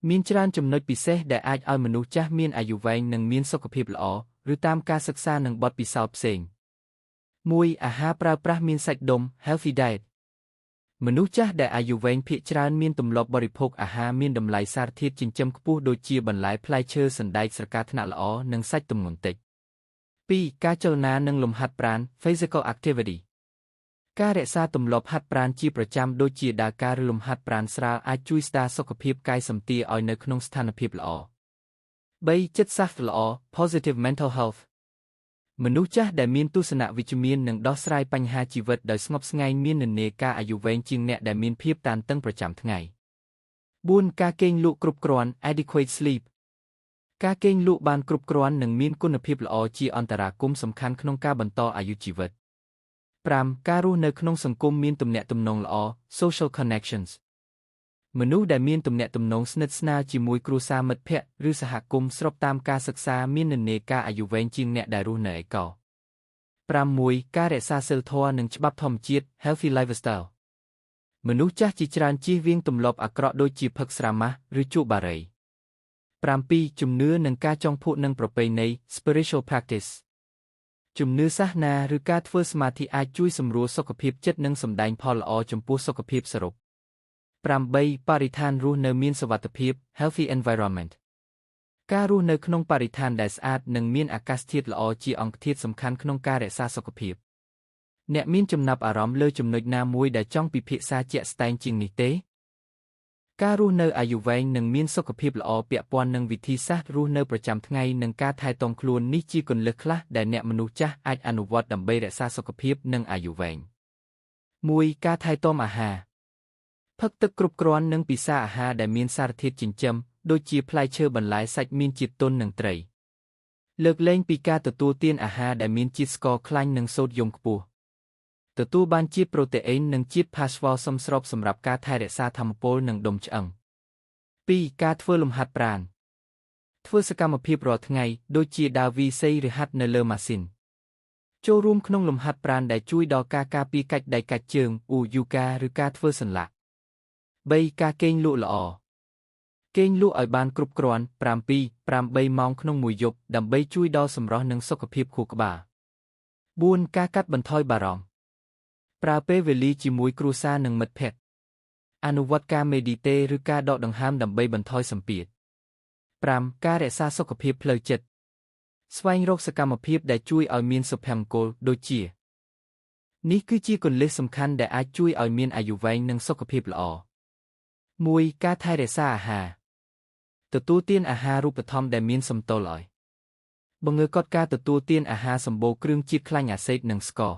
មានច្រើនចំណុចពិសេសដែលអាចឲ្យមនុស្សចាស់មានអាយុវែងនិងមានសុខភាពល្អឬតាមការសិក្សានិងបទពិសោធន៍ផ្សេង1អាហារប្រើប្រាស់មានសាច់ដុំ healthy diet មនុស្សចាស់ដែលអាយុវែងភាគច្រើនមានទម្លាប់បរិភោគអាហារមានតម្លៃសារធាតុចិញ្ចឹមខ្ពស់ដូចជាបន្លែផ្លែឈើសណ្តែកស្រកាថ្នាក់ល្អនិងសាច់ទម្ងន់តិច2ការចលនានិងលំហាត់ប្រាណ physical activity ការរក្សាទម្លាប់ហាត់ប្រាណជាប្រចាំដូចជាដើរការឬលំហាត់ប្រាណស្រាលអាចជួយស្ដារសុខភាពកាយសម្បទាឲ្យនៅក្នុងស្ថានភាពល្អ3ចិត្តសាស្ត្រល្អ positive mental health មនុស្សចាស់ដែលមានទស្សនៈវិជ្ជមាននិងដោះស្រាយបញ្ហាជីវិតដោយស្ងប់ស្ងាយមាននិន្នាការអាយុវែងជាងអ្នកដែលមានភាពតានតឹងប្រចាំថ្ងៃ4ការគេងលក់គ្រប់គ្រាន់ adequate sleep ការគេងលក់បានគ្រប់គ្រាន់និងមានគុណភាពល្អជាអន្តរាគមន៍សំខាន់ក្នុងការបន្តអាយុជីវិត5ការរស់នៅក្នុងសង្គមមានទំនាក់ទំនងល្អ social connections មនុស្សដែលមានទំនាក់ទំនងស្និទ្ធស្នាលជាមួយគ្រួសារមិត្តភ័ក្តិឬសហគមន៍ស្របតាមការសិក្សាមាននិន្នាការអាយុវែងជាងអ្នកដែលរស់នៅឯកោ6ការរក្សាសីលធម៌និងច្បាប់ធម្មជាតិ healthy lifestyle មនុស្សចាស់ជាច្រើនជៀសវាងទម្លាប់អាក្រក់ដូចជាផឹកស្រាម៉ាស់ឬជក់បារី7ជំនឿនិងការចងភក់និងប្រពៃណី spiritual practice ជំនឿសាសនាឬការធ្វើសមាធិអាចជួយសម្រួលសុខភាពចិត្តនិងសម្ដែងផលល្អចំពោះសុខភាពសរុប8បរិស្ថានរស់នៅមានសុវត្ថិភាព healthy environment ការរស់នៅក្នុងបរិស្ថានដែលស្អាតនិងមានអាកាសធាតុល្អជាអង្គធាតុសំខាន់ក្នុងការរក្សាសុខភាពអ្នកមានចំណាប់អារម្មណ៍លើចំណុចណាមួយដែលចង់ពិភាក្សាជាក់ស្ដែងជាងនេះទេការរស់នៅអាយុវែងនិងមានសុខភាពល្អពាក់ព័ន្ធនឹងវិធីសាស្ត្ររស់នៅប្រចាំថ្ងៃនិងការថែទាំខ្លួននេះជាគន្លឹះខ្លះដែលអ្នកមនុស្សចាស់អាចអនុវត្តដើម្បីរក្សាសុខភាពនិងអាយុវែង1ការថែទាំអាហារផឹកទឹកគ្រប់គ្រាន់និងពិសាអាហារដែលមានសារធាតុចិញ្ចឹមដូចជាផ្លែឈើបន្លែសាច់មានជាតិទន់និងត្រីលើកលែងពីការទទួលទានអាហារដែលមានជាតិស្ករខ្លាញ់និងសូដ្យូមខ្ពស់ទទួលបានជាតិប្រូតេអ៊ីននិងជាតិផាស្វ័រសមស្របសម្រាប់ការថែរក្សាថាមពលនិងដុំឆ្អឹង2ការធ្វើលំហាត់ប្រាណធ្វើសកម្មភាពរាល់ថ្ងៃដូចជាដើរវាយសីឬហាត់នៅលើម៉ាស៊ីនចូលរួមក្នុងលំហាត់ប្រាណដែលជួយដល់ការការពារកាច់ដៃកាច់ជើងអ៊ូយូកាឬការធ្វើសន្លាក់3ការគេងលក់ល្អគេងលក់ឲ្យបានគ្រប់គ្រាន់7 8ម៉ោងក្នុងមួយយប់ដើម្បីជួយដល់សម្រស់និងសុខភាពខួរក្បាល4ការកាត់បន្ថយបារម្ភប្រើពេលវេលាជាមួយគ្រួសារនិងមិត្តភ័ក្តិអនុវត្តការមេឌីតេឬការដកដង្ហើមដើម្បីបន្ថយសម្ពាធ5ការរក្សាសុខភាពផ្លូវចិត្តស្វែងរកសកម្មភាពដែលជួយឲ្យមានសុភមង្គលដូចជានេះគឺជាគន្លឹះសំខាន់ដែលអាចជួយឲ្យមានអាយុវែងនិងសុខភាពល្អ1ការថែរក្សាអាហារទទួលទានអាហារូបត្ថម្ភដែលមានសមតុល្យឲ្យបង្ងើកត់ការទទួលទានអាហារសម្បូរគ្រឿងជាតិខ្លាញ់អាសេតនិងស្ករ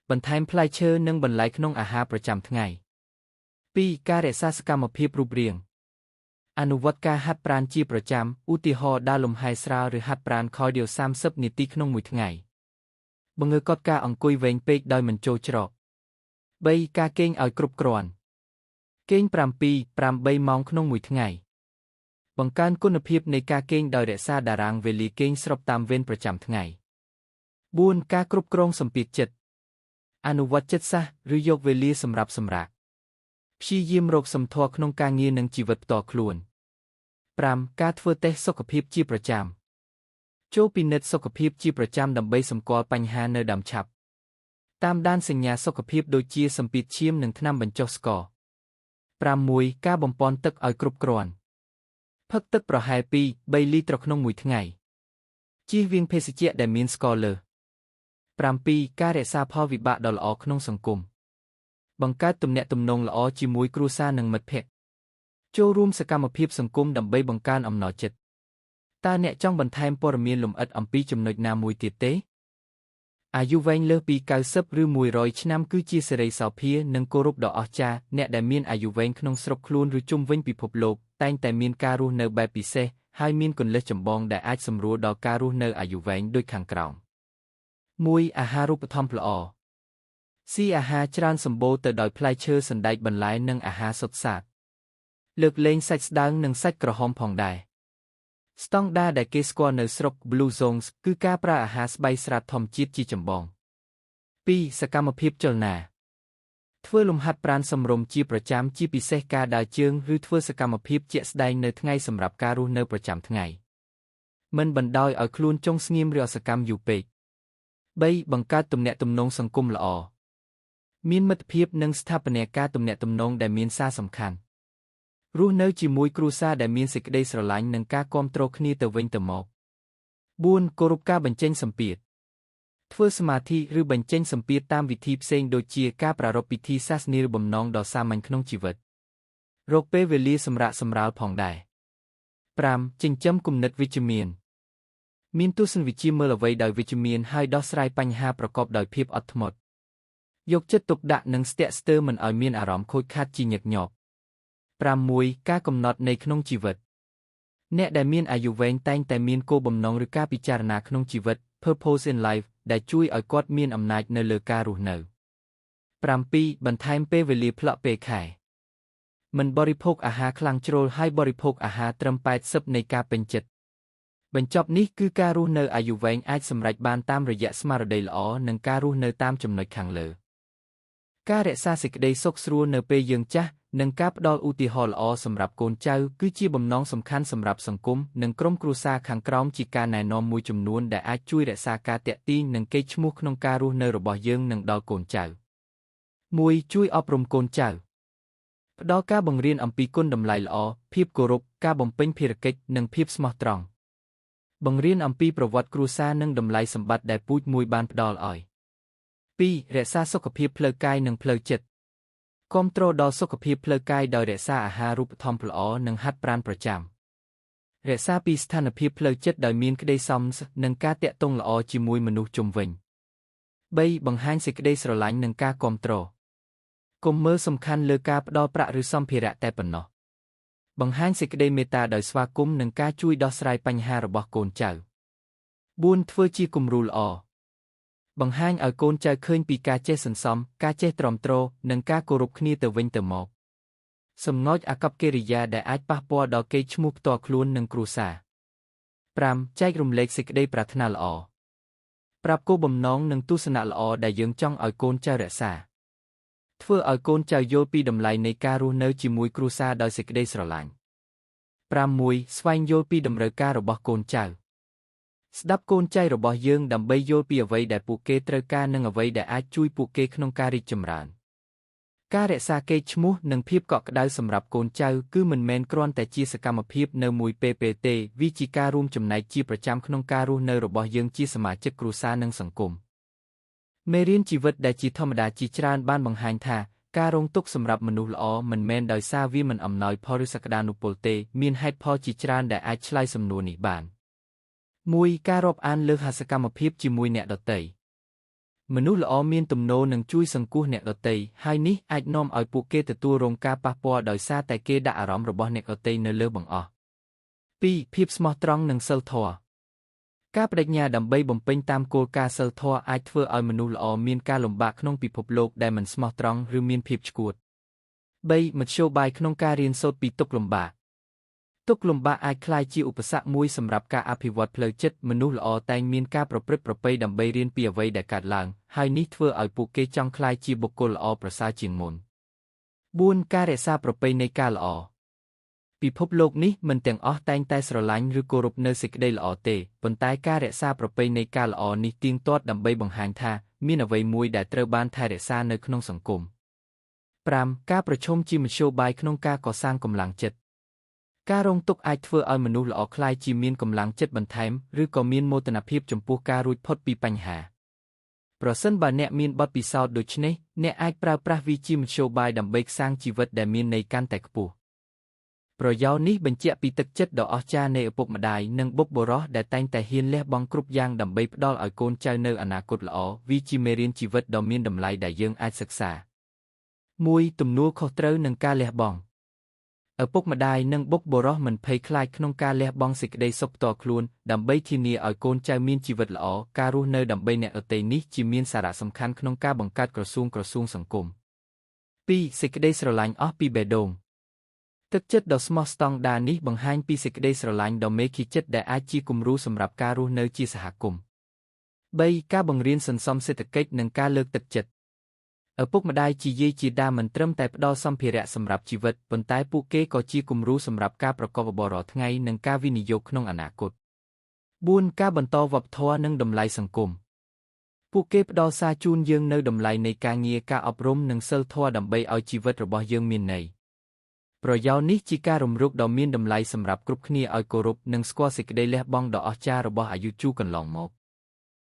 បន្ថែមផ្លែឈើនិងបន្លែក្នុងអាហារប្រចាំថ្ងៃ2ការរក្សាសកម្មភាពរូបរាងអនុវត្តការហាត់ប្រាណជាប្រចាំឧទាហរណ៍ដើរលំហែស្រាលឬហាត់ប្រាណ cardio 30នាទីក្នុងមួយថ្ងៃបង្ងើកត់ការអង្គុយវែងពេកដោយមិនចូលច្រក3ការគេងឲ្យគ្រប់គ្រាន់គេង7 8ម៉ោងក្នុងមួយថ្ងៃបង្កើនគុណភាពនៃការគេងដោយរក្សាតារាងវេលាគេងស្របតាមវេនប្រចាំថ្ងៃ4ការគ្រប់គ្រងសម្ពាធចិត្តអនុវត្តចិត្តសាស្ត្រឬយកវេលាសម្រាប់សម្រាកព្យាយាមរកសមធម៌ក្នុងការងារនិងជីវិតផ្ទាល់ខ្លួន5ការធ្វើតេស្តសុខភាពជាប្រចាំចូលពិនិត្យសុខភាពជាប្រចាំដើម្បីសម្គាល់បញ្ហានៅដើមឆាប់តាមដានសញ្ញាសុខភាពដូចជាសម្ពាធឈាមនិងថ្នាំបញ្ចុះស្ករ6ការបំប៉នទឹកឲ្យគ្រប់គ្រាន់ផឹកទឹកប្រហែល2 3លីត្រក្នុងមួយថ្ងៃជៀសវាងភេសជ្ជៈដែលមានស្ករលើស7ការរក្សាផលវិបាកដ៏ល្អក្នុងសង្គមបង្កើតទំនាក់ទំនងល្អជាមួយគ្រួសារនិងមិត្តភ័ក្តិចូលរួមសកម្មភាពសង្គមដើម្បីបង្កើនអំណរចិត្តតើអ្នកចង់បន្ថែមព័ត៌មានលម្អិតអំពីចំណុចណាមួយទៀតទេអាយុវែងលើសពី90ឬ100ឆ្នាំគឺជាសិរីសោភានិងគោរពដ៏អស្ចារ្យអ្នកដែលមានអាយុវែងក្នុងស្រុកខ្លួនឬជុំវិញពិភពលោកតែងតែមានការរស់នៅបែបពិសេសហើយមានគន្លឹះចម្បងដែលអាចសម្រួលដល់ការរស់នៅអាយុវែងដូចខាងក្រោម1អាហារូបត្ថម្ភល្អស៊ីអាហារច្រើនសម្បូរទៅដោយផ្លែឈើសណ្តែកបន្លែនិងអាហារសុទ្ធសាធលើកលែងសាច់ស្ដើងនិងសាច់ក្រហមផងដែរស្តង់ដារដែលគេស្គាល់នៅស្រុក Blue Zones គឺការប្រើអាហារស្បៃស្រាតធម្មជាតិជាចម្បង2សកម្មភាពចលនា ធ្វើលំហាត់ប្រាណសមរម្យជាប្រចាំជាពិសេសការដើរជើងឬធ្វើសកម្មភាពជាក់ស្ដែងនៅថ្ងៃសម្រាប់ការរស់នៅប្រចាំថ្ងៃមិនបណ្ដោយឲ្យខ្លួនចុងស្ងៀមឬអសកម្មយូរពេក3បង្កើតទំនាក់ទំនងសង្គមល្អមានមិត្តភាពនិងស្ថាបនាការទំនាក់ទំនងដែលមានសារសំខាន់រស់នៅជាមួយគ្រួសារដែលមានសេចក្តីស្រឡាញ់និងការគាំទ្រគ្នាទៅវិញទៅមក4គោរពការបញ្ចេញសម្ពាធធ្វើសមាធិឬបញ្ចេញសម្ពាធតាមវិធីផ្សេងដូចជាការប្រារព្ធពិធីសាសនាឬបំណងដ៏សាមញ្ញក្នុងជីវិតរកពេលវេលាសម្រាកសម្រាលផងដែរ5ចិញ្ចឹមគំនិតវិជ្ជមានមានទស្សនវិជ្ជាមើលអ្វីដោយវិជ្ជមានហើយដោះស្រាយបញ្ហាប្រកបដោយភាពអត់ធ្មត់យកចិត្តទុកដាក់និងស្ទាក់ស្ទើរមិនឲ្យមានអារម្មណ៍ខូចខាតជាញឹកញាប់6ការកំណត់នៃក្នុងជីវិតអ្នកដែលមានអាយុវែងតែងតែមានគោលបំណងឬការពិចារណាក្នុងជីវិត Purpose in life ដែលជួយឲ្យគាត់មានអំណាចនៅលើការរស់នៅ7បន្ថែមពេលវេលាផ្លក់ពេលខែមិនបរិភោគអាហារខ្លាំងជ្រុលហើយបរិភោគអាហារត្រឹម80នៃការពេញចិត្តបញ្ចប់នេះគឺការរស់នៅអាយុវែងអាចសម្រេចបានតាមរយៈស្មារតីល្អនិងការរស់នៅតាមចំណុចខាងលើការរក្សាសេចក្តីសុខស្រួលនៅពេលយើងចាស់និងការផ្ដល់ឧទាហរណ៍ល្អសម្រាប់កូនចៅគឺជាបំណងសំខាន់សម្រាប់សង្គមនិងក្រុមគ្រួសារខាងក្រោមជាការណែនាំមួយចំនួនដែលអាចជួយរក្សាការទាក់ទាញនិងកេរ្តិ៍ឈ្មោះក្នុងការរស់នៅរបស់យើងនិងដល់កូនចៅ1ជួយអប់រំកូនចៅផ្ដល់ការបង្រៀនអំពីគុណតម្លៃល្អភាពគោរពការបំពេញភារកិច្ចនិងភាពស្មោះត្រង់បង្រៀនអំពីប្រវត្តិគ្រួសារនិងតម្លៃសម្បត្តិដែលពូជមួយបានផ្ដល់ឲ្យ2រក្សាសុខភាពផ្លូវកាយនិងផ្លូវចិត្តគាំទ្រដល់សុខភាពផ្លូវកាយដោយរក្សាអាហារូបត្ថម្ភល្អនិងហាត់ប្រាណប្រចាំរក្សាពីស្ថានភាពផ្លូវចិត្តដោយមានក្តីសមនិងការទាក់ទងល្អជាមួយមនុស្សជុំវិញ3បង្ហាញសេចក្តីស្រឡាញ់និងការគាំទ្រកុំមើលសំខាន់លើការផ្ដល់ប្រាក់ឬសម្ភារៈតែប៉ុណ្ណោះបង្ហាញសេចក្តីមេត្តាដោយស្វាគមន៍និងការជួយដោះស្រាយបញ្ហារបស់កូនចៅ4ធ្វើជាគំរូល្អបង្ហាញឲ្យកូនចៅឃើញពីការចេះសន្សំការចេះទ្រាំទ្រនិងការគោរពគ្នាទៅវិញទៅមកសំណូចអាកប្បកិរិយាដែលអាចប៉ះពាល់ដល់កេរ្តិ៍ឈ្មោះផ្ទាល់ខ្លួននិងគ្រួសារ5ចែករំលែកសេចក្តីប្រាថ្នាល្អប្រាប់គោលបំណងនិងទស្សនៈល្អដែលយើងចង់ឲ្យកូនចៅរក្សាធ្វើឲ្យកូនចៅយល់ពីតម្លៃនៃការរស់នៅជាមួយគ្រួសារដោយសេចក្តីស្រឡាញ់6ស្វែងយល់ពីតម្រូវការរបស់កូនចៅស្ដាប់កូនចៅរបស់យើងដើម្បីយល់ពីអ្វីដែលពួកគេត្រូវការនិងអ្វីដែលអាចជួយពួកគេក្នុងការរីកចម្រើនការរក្សាកេរ្តិ៍ឈ្មោះនិងភាពកក់ក្ដៅសម្រាប់កូនចៅគឺមិនមែនគ្រាន់តែជាសកម្មភាពនៅមួយពេលទេវាជាការរួមចំណែកជាប្រចាំក្នុងការរស់នៅរបស់យើងជាសមាជិកគ្រួសារនិងសង្គមមេរៀនជីវិតដែលជាធម្មតាជាច្រើនបានបង្ហាញថាការរងទុក្ខសម្រាប់មនុស្សល្អមិនមែនដោយសារវាមិនអំណោយផលឬសក្តានុពលទេមានហេតុផលជាច្រើនដែលអាចឆ្លើយសំណួរនេះបាន1ការរាប់អានលើសកម្មភាពជាមួយអ្នកដទៃមនុស្សល្អមានទំនោរនឹងជួយសង្គ្រោះអ្នកដទៃហើយនេះអាចនាំឲ្យពួកគេទទួលរងការប៉ះពាល់ដោយសារតែគេដាក់អារម្មណ៍របស់អ្នកដទៃនៅលើបង្អស់2ភាពស្មោះត្រង់និងសីលធម៌ការបដិញ្ញាដើម្បីបំពេញតាមគោលការណ៍សីលធម៌អាចធ្វើឲ្យមនុស្សល្អមានការលំបាកក្នុងពិភពលោកដែលមិនស្មោះត្រង់ឬមានភាពឆ្កួត3មធ្យោបាយក្នុងការរៀនសូត្រពីទុក្ខលំបាកទុក្ខលំបាកអាចក្លាយជាឧបសគ្គមួយសម្រាប់ការអភិវឌ្ឍផ្លូវចិត្តមនុស្សល្អតែងមានការប្រព្រឹត្តប្រពៃដើម្បីរៀនពីអ្វីដែលកើតឡើងហើយនេះធ្វើឲ្យពួកគេចង់ក្លាយជាបុគ្គលល្អប្រសើរជាងមុន4ការរក្សាប្រពៃណីការល្អពិភពលោកនេះមិនទាំងអស់តែងតែស្រឡាញ់ឬគោរពនៅសេចក្តីល្អទេប៉ុន្តែការរក្សាប្រពៃណីការល្អនេះទៀងទាត់ដើម្បីបង្ហាញថាមានអ្វីមួយដែលត្រូវបានថែរក្សានៅក្នុងសង្គម5ការប្រឈមជាមធ្យោបាយក្នុងការកសាងកម្លាំងចិត្តការរងទុក្ខអាចធ្វើឲ្យមនុស្សល្អក្លាយជាមានកម្លាំងចិត្តបន្ថែមឬក៏មានមោទនភាពចំពោះការរួចផុតពីបញ្ហាប្រសិនបើអ្នកមានបទពិសោធន៍ដូចនេះអ្នកអាចប្រើប្រាស់វាជាមធ្យោបាយដើម្បីសាងជីវិតដែលមានន័យកាន់តែខ្ពស់ប្រយោគនេះបញ្ជាក់ពីទឹកចិត្តដ៏អស្ចារ្យនៃឪពុកម្ដាយនិងបុព្វបុរសដែលតែងតែហ៊ានលះបង់គ្រប់យ៉ាងដើម្បីផ្ដល់ឲ្យកូនចៅនូវអនាគតល្អវាជាមេរៀនជីវិតដ៏មានតម្លៃដែលយើងអាចសិក្សា1ទំនួលខុសត្រូវនិងការលះបង់ឪពុកម្ដាយនិងបុព្វបុរសមិនភ័យខ្លាចក្នុងការលះបង់សេចក្តីសុខផ្ទាល់ខ្លួនដើម្បីធានាឲ្យកូនចៅមានជីវិតល្អការរស់នៅដើម្បីអ្នកដទៃនេះជាមានសារៈសំខាន់ក្នុងការបង្កើតក្រសួងសង្គម2សេចក្តីស្រឡាញ់អស់ពីបេះដូងទឹកចិត្តដ៏ស្មោះស្តង់ដារនេះបង្ហាញពីសេចក្តីស្រឡាញ់ដ៏មេឃីចិត្តដែលអាចជាគំរូសម្រាប់ការរស់នៅជាសហគមន៍ 3ការបង្រៀនសន្សំសេដ្ឋកិច្ចនិងការលើកទឹកចិត្ត ឪពុកម្ដាយជាយាយជាតាមិនត្រឹមតែផ្ដល់សម្ភារៈសម្រាប់ជីវិតប៉ុន្តែពួកគេក៏ជាគំរូសម្រាប់ការប្រកបរបររាល់ថ្ងៃនិងការវិនិយោគក្នុងអនាគត4ការបន្តវប្បធម៌និងតម្លៃសង្គមពួកគេផ្ដល់សារជូនយើងនូវតម្លៃនៃការងារការអប់រំនិងសីលធម៌ដើម្បីឲ្យជីវិតរបស់យើងមានន័យប្រយោជន៍នេះជាការរំលឹកដ៏មានតម្លៃសម្រាប់គ្រប់គ្នាឲ្យគោរពនិងស្គាល់សេចក្តីលះបង់ដ៏អស្ចារ្យរបស់អាយុជូរកន្លងមក។